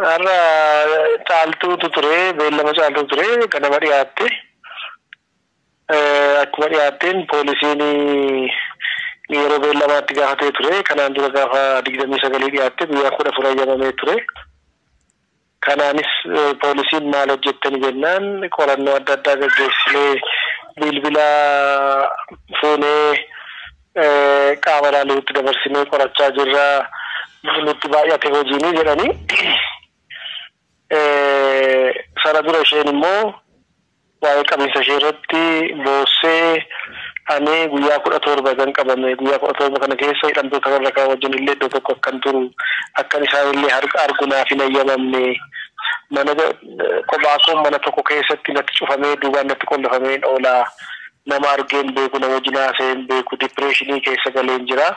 Har'a Caaltuutu ture, beellama Caaltuu ture, ganama dhiyaatte. Akkuma dhiyaatteen poolisiin yeroo beellamaatti gaafatee ture. Kanaan dura gaafa 29 dhiyaatte, guyyaa 14 eeyyamamee ture. Kanaanis poolisiin maal hojjettani jennaan, qorannoo adda addaa gaggeessinee, bilbila fuunee qaama ilaaluutti dabarsinee qorachaa jirra, nutti baay'ate hojiinii jedhanii. Sana dura isheen immoo waa'ee qabiinsa ishee irratti boossee, ani guyyaa 17 kan qabame, guyyaa 17 kana keessa hidhamtoota warra kaan wajjin illee iddoo tokko akkan turu, akkan isaan illee argu naaf hin eeyyamamne, mana kophaa koo mana tokko keessatti natti cufamee, duubaan natti qollofamee oolaa, nama argeen beeku, nama wajjin haasa'een beeku, depression keessa galeen jira.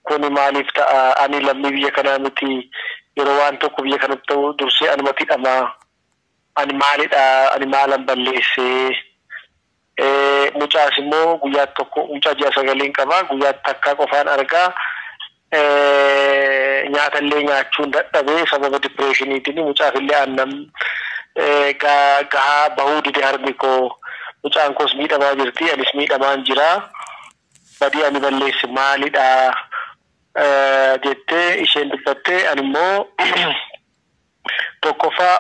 Kuni maaliif ta'a? Ani lammii biyya kanaa miti? Yeroo waan tokko biyya kanatti ta'u dursee anumatti hidhamaa. Ani maalidha? Ani maalan balleessee? Mucaas immoo guyyaa tokko, mucaa ji'a 9n qaba, guyyaa takkaa qofaan argaa, nyaata illee nyaachuun dadhabee sababa depressioniitiin, mucaaf illee aannan gahaa bahuu dide harmi koo, mucaan koos miidhamaa jirti, anis miidhamaan jira, badii ani balleesse maalidha jettee isheen dubbattee. Ani immoo tokkoffaa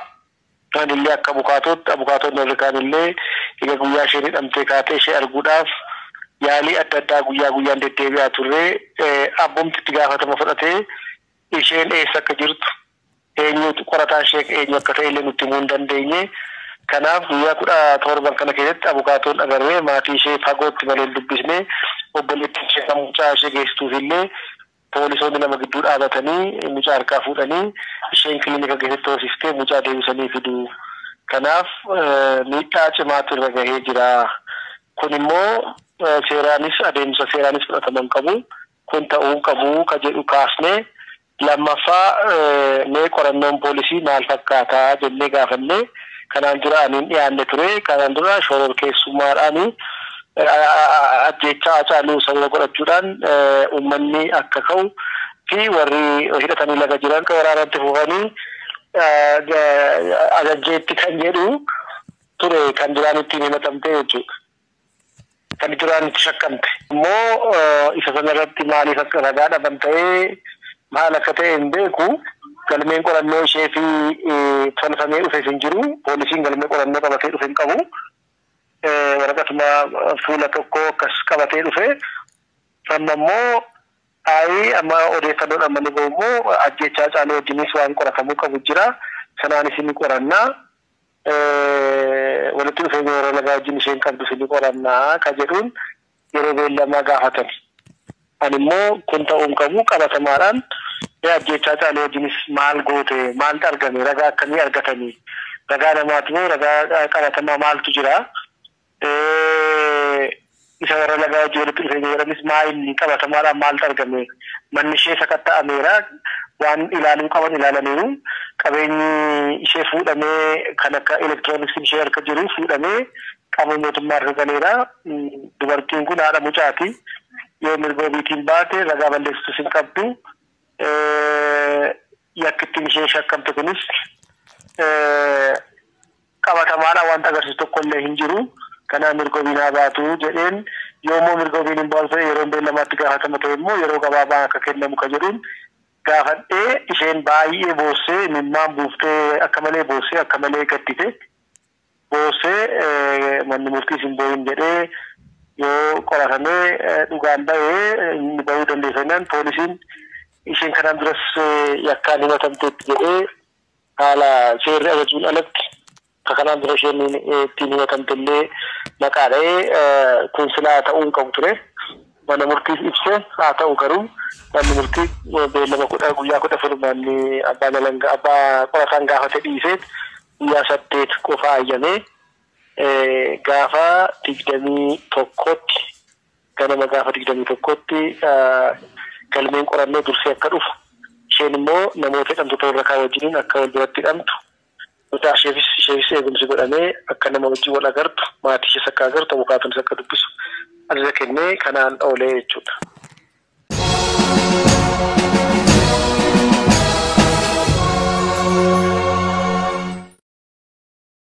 anillee akka abukaatootti, abukaatoonni warri kaan illee egaa guyyaa isheen hidhamtee kaatee ishee arguudhaaf yaalii adda addaa guyyaa guyyaan deddeebi'aa turre, abbumti itti gaafatama fudhatee isheen eessa akka jirtu, eenyutu qorataan ishee eenyu akka ta'e illee nutti himuu hin dandeenye. Kanaaf guyyaa 17 kana keessatti abukaatoon agarree maatii ishee fagootti malee hin dubbisne, obboleettii ishee kan mucaa ishee geessituuf illee poolisoonni lama gidduu dhaabatanii mucaa harkaa fuudhanii, isheen kilinika keessatti hoosiftee mucaa deebisanii fidu. Kanaaf miidhaa cimaatu irra gahee jira. Kun immoo seeraanis, adeemsa seeraanis fudhatama hin qabu. Kun ta'uu qabu ka jedhu kaasnee, lammaffaa mee qorannoon poolisii maal fakkaataa jennee gaafannee. Kanaan dura ani hin dhiyaanne ture. Kanaan dura shororkeessummaadhaani ajjeechaa Hacaaluu sababa godhachuudhaan uummanni akka ka'u fi warri hidhatanii laga jiran waraanatti fufanii ajajjeetti kan jedhu ture kan duraan ittiin himatamte jechuudha. Kan duraan itti shakkamte. Immoo isa sanarratti maaliif akka ragaa dhaban ta'ee, maal akka ta'e hin beeku. Galmeen qorannoo ishee fi tolfamee dhufe hin jiru. Poolisiin galmee qorannoo qabatee dhufe hin qabu. Waraqatuma fuula tokko akkas qabatee dhufe. Amma immoo ayi, amma odeeffannoon amma nu gahu immoo ajjeechaa Hacaaluu wajjinis waan qoratamuu qabu jira. Sanaanis ni qorannaa. Walitti dhufeenya warra lagaa wajjin isheen qabdus ni qorannaa ka jedhuun yeroo beellamaa gaafatan. Ani immoo kun ta'uu hin qabu, qabatamaadhaan ajjeechaa Hacaaluu wajjinis maal goote, maaltu argame, ragaa akkamii argatanii, ragaa namaati moo ragaa qabatamaa maaltu jira? Isa warra lagaa wajjin walitti dhufeenya jedhanis maa inni qabatamaadhaan maaltu argame? Manni ishee sakatta'ameera, waan ilaaluu qaban ilaalaniiru, qabeenyi ishee fuudhamee, kan akka elektirooniksiin ishee harka jiru fuudhamee qaama mootummaa harka galeera. Dubartiin kun haadha mucaati. Yoo mirga ofiitiin baate ragaa balleessitus hin qabdu. Yakkittiin ishee shakkamte kunis qabatamaadhaan wanta agarsiisu tokko illee hin jiru. Kanaaf mirga ofiin haa baatu jedheen. Yoo immoo mirga ofiin hin baatu ta'e, yeroon beellamaatti gaafatama ta'e immoo yeroo gabaabaa akka kennamu ka jedhuun gaafadhee, isheen baay'ee boossee, imimmaan buuftee, akka malee boossee, akka malee gaddite, boossee. Manni murtiis hin boo'in jedhee, yoo qoratamee dhugaan ba'ee inni bahuu dandeessannaan, poolisiin isheen kanaan duras yakkaan himatamteetti jedhee haala seerri ajajuun alatti akka kanaan dura isheen ittiin himatamte illee maqaa dha'ee, kun silaa ta'uu hin qabu ture. Mana murtiif ibse, haa ta'u garuu manni murtii beellama guyyaa 14 manni abbaan alangaa, abbaa qorataan gaafate dhiisee guyyaa 8 qofa ayyamee, gaafa 21tti, ganama gaafa 21tti galmeen qorannoo dursee akka dhufu, isheen immoo namoota hidhamtoota warra kaan wajjiniin akka wal biratti hidhamtu, mucaa isheefis eegumsi godhamee akka nama wajjin wal agartu, maatii ishees akka agartu, abukaatonis akka dubbisu ajaja kennee kanaan oolee jechuudha.